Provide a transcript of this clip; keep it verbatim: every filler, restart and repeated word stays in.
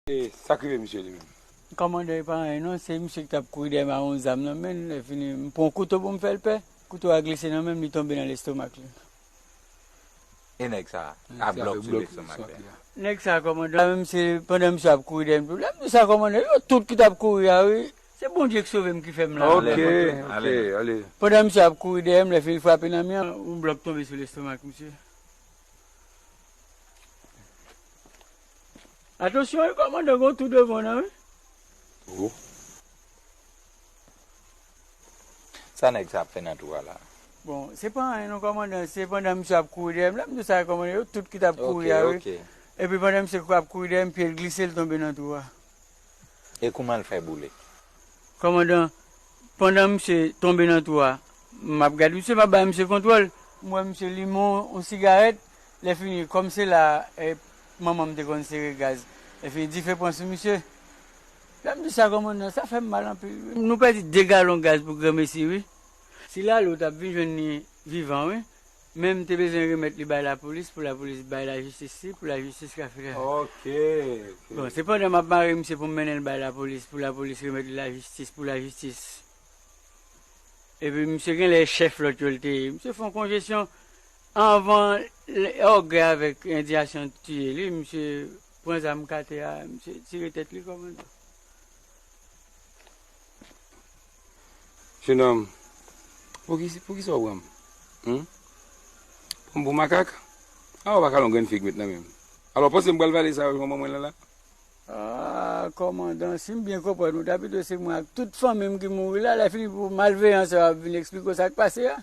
E sa k rive misye li menm? Kòmandan, e pa anyen non, se misye ki t ap kouri dèyè m a yon zam nan men l, lè fini, m pran yon kouto pou m fè l pè. Kouto a glise nan men m, li tonbe nan lestomak li. E nèg sa a, a blòk sou lestomak li a. Nèg sa a, kòmandan, menm se pandan misye ap kouri dèyè m tou. Lè m di sa, kòmandan, yo tout ki t ap kouri a, wi. Se Bondye ki sove m ki fè m la. Ok, ok, ale. Pandan misye ap kouri dèyè m, lè fini frape nan mi an, yon blòk tonbe sou lestomak misye. Atansyon, wi, kòmandan, gen yon tou devan w nan, wi. Oh. Sa nèg sa ap fè nan twou a la? Bon, se pa anyen non, kòmandan, se pandan misye ap kouri dèyè m, lè m di sa, kòmandan, yo tout ki t ap kouri a, wi. Ok, ok. Epi pandan misye ap kouri dèyè m, pye l glise, l tonbe nan twou a. E kouman l fè boule? Kòmandan, pandan misye tonbe nan twou a, m ap gade misye, m ap bay misye kontwòl. M wè misye limen yon sigarèt. Lè fini, kòm se la, eh, manman m te konn sere gaz. Lè fini, dife pran sou misye. Lè m di sa, kòmandan, sa fè m mal anpil, wi. Nou pèdi de galon gaz pou granmesi, wi. Si Lalo t ap vin jwenn li vivan, wi. Men m te bezwen remèt li bay lapolis, pou lapolis bay lajistis li, pou lajistis ka fè. Ok, ok. Bon, se pandan m ap mare misye pou m mennen l bay lapolis, pou lapolis remèt li lajistis, pou lajistis. Epi misye genlè chèf lòt yo l te ye. Misye fè yon konjesyon anvan lè ògèy avèk endiyasyon tiye li, misye pran zam kate a, misye tire tèt li kòmandan. Jenòm, poukisa, poukisa w pran m? Hmm? Pran m pou makak? A, w pa ka lon grenn fig met nan men m. Alò, w panse m pral vale sa yo manman mwen la la? Ah, kòmandan, si m byen konprann ou, ta pito se mwen ak tout fanmi m ki mouri la, lè fini pou malveyan sa yo ap vin eksplike w sa k pase a.